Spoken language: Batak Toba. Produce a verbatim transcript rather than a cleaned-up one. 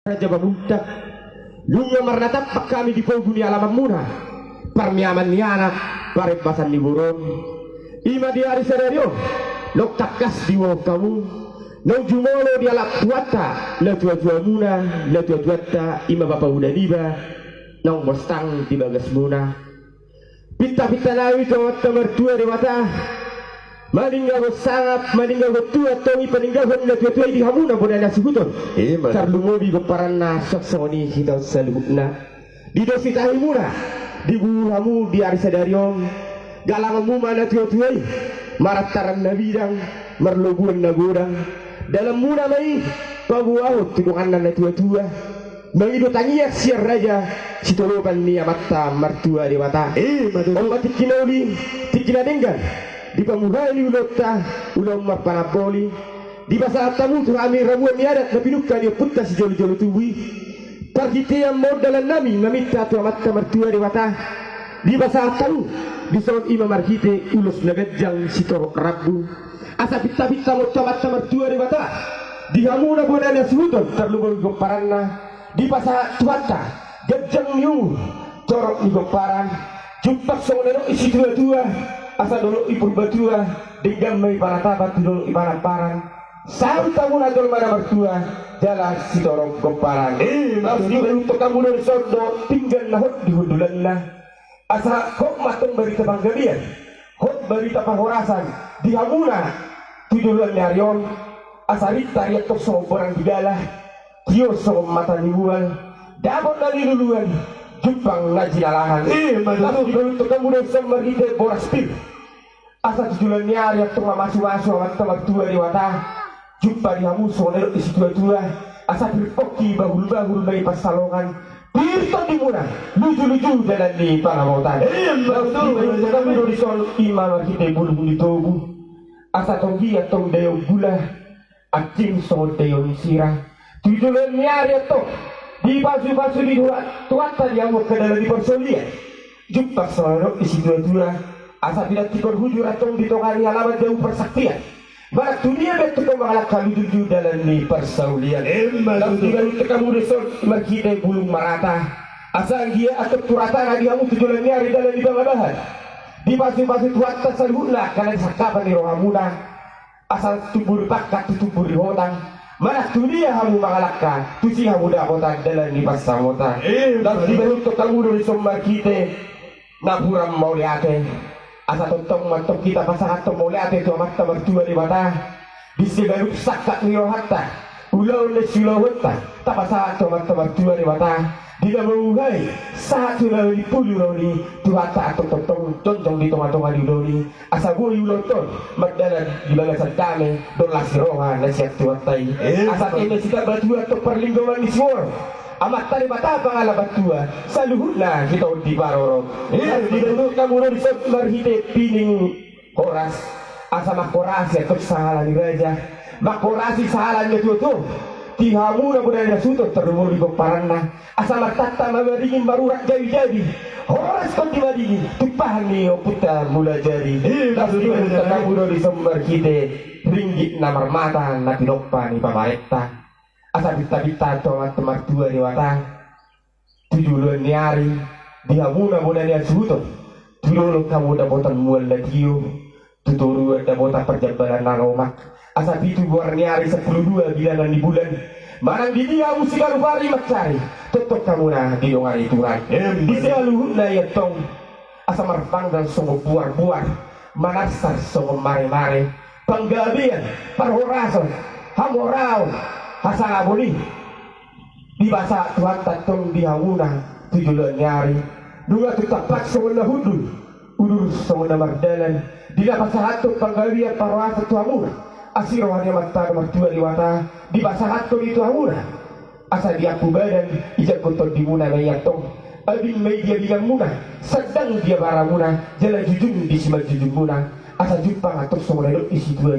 Raja Pamuntak, nunga marnatampak hami di pogu ni alamanmuna, parniaman ni anak, parembasan ni boru on. I ma di ari sadari on, naung tangkas diboan hamu, naung jumolo dialap Tuhanta, natuatuamuna, natuatuanta, i ma bapa uda niba, naung mostang di bagasmuna. Pintapinta nami tu Amanta Martua Debata, maninggalhon sangap, maninggalhon tua, tong i paninggahon natuatua i di hamuna bona ni hasuhuton. Ima. Tarlumobi gomparanna, songon i hita on saluhutna. Di dos ni tahimuna, di guhut hamu di ari sadari on, galanganmu ma natuatua i, marantaran na bidang, marlobuan na godang, dalanmuna ma i paboahon tu donganna natuatua. Mangido tangiang sian raja sitolopan ni Amanta Martua Debata. Ima tutu. On ma tingki na uli, tingki na denggan, dipamuhai ni ulaonta, ulaon marpanamboli. Dipasahat hamu tu hami ramuan ni adat na pinungka ni ompunta sijolojolo tubu i. Parhitean ma on dalan nami maminta tu Amanta Martua Debata. Dipasahat hamu dison, i ma marhite ulos na ganjang sitorop rambu. Asa pintapinta ma on tu Amanta Martua Debata, di hamuna bona ni hasuhuton, tarlumobi gomparanna, dipasahat Tuhanta ganjang ni umur, torop ni gomparan, jumpang songon na nidok ni situatua, asa dolok ni Purbatua, denggan ma i panatapan tu dolok ni Panamparan. Saut hamuna jolma na martua, jala sitorop gomparan. Ima tutu. Laos dibaen hamu do dison dohot pinggan na hot di hundulanna. Asa hot ma tong barita panggabean, hot barita parhorasan di hamuna tu joloan ni ari on. Asa rintar i antong songon borang di gala, tio songon mata ni mual, dapot na niluluan, jumpang na jinalahan. Ima tutu. Laos dibaen hamu do dison marhite boras pir. Asa tu joloan ni ari antong mamasumasu Amanta Martua Debata, jumpa di hamu songon na nidok ni situatua, asa pir pongki bahulbahul ma i pansalongan, pir tondimuna lujuluju dalan ni pangamotan. Ima tutu. Laos dibaen hamu do dison, i ma marhite bulung ni tobu. Asa togi antong daion gula, anting songon daion sira. Tu joloan ni ari antong dipasupasu ni Tuhan, Tuhanta di hamu angka dalan ni parsaulian. Jumpang songon na nidok ni situatua, asa pinantikhon hujur antong di tonga ni halaman jabu parsaktian. Manang tudia be antong mangalangka lujuluju dalan ni parsaulian. Ima tutu. Laos dibaen hamu dison marhite bulung marata. Asa anggiat antong tu ratana di hamu tu joloan ni ari dalan ni pangabahan. Dipasupasu Tuhanta saluhutna angka na disangkapan ni rohamuna. Asa tumbur pangkat tu tumbur di hotang. Manang tudia hamu mangalangka, tusi hamu dapotan dalan ni pansamotan. Ima tutu. Laos dibaen hamu do dison marhite napuran mauliate. Asa tongtong ma antong hita pasahathon mauliate tu Amanta Martua Debata. Di siganup sangkap ni rohanta, ulaon na siulaonta, tapasahat tu Amanta Martua Debata. Di na mamuhai sahat tu na mangolu ulaon i, Tuhanta antong tongtong jongjong di tongatonga ni ulaon i. Asa boi ulaonta on mardalan di bagasan dame dohot las ni roha na sian Tuhanta i. Ima tutu. Asa eme sitamba tua antong parlinggoman ni suor, Amanta Debata pangalapan tua, saluhutna hita on diparorot. Ima tutu. Dibaen hamu do dison marhite pining horas. Asa manghorasi antong sahala ni raja, manghorasi sahala ni natuatua, di hamuna bona ni hasuhuton, tarlumobi gomparanna. Asa martanta ma madingin, marurat jabijabi, horas tondi madingin, tumpahan ni ompunta Mulajadi. Ima tutu. Laos dibaen hamu do dison marhite ringgit na marmata na pinompa ni pamarenta. Asa pintapinta tu Amanta Martua Debata, tu joloan ni ari, di hamuna bona ni hasuhuton, tu dolok hamu dapotan mual na tio, tu toruan dapotan parjambalan na lomak. Asa pitu goar ni ari, sampulu dua bilangan ni bulan, manang di dia hamu siganup ari mansari, tongtong hamuna didongani Tuhan. Ima tutu. Di saluhutna i antong, asa marpanggal songon buarbuar, manarsar songon maremare, panggabean, parhorasan, hamoraon, hasangapon i dipasahat Tuhanta antong di hamuna tu joloan ni ari. Nunga tung tampak songon na hundul, udur songon na mardalan, di na pasahathon panggabean parhorasan tu hamuna, asi roha ni Amanta Martua Debata, dipasahathon i tu hamuna. Asa diampu badan, ijangkon tondimuna ma i antong, abing ma i di abinganmuna, sandang di abaramuna, jala jujung di simanjujungmuna. Asa jumpang antong songon na nidok ni situa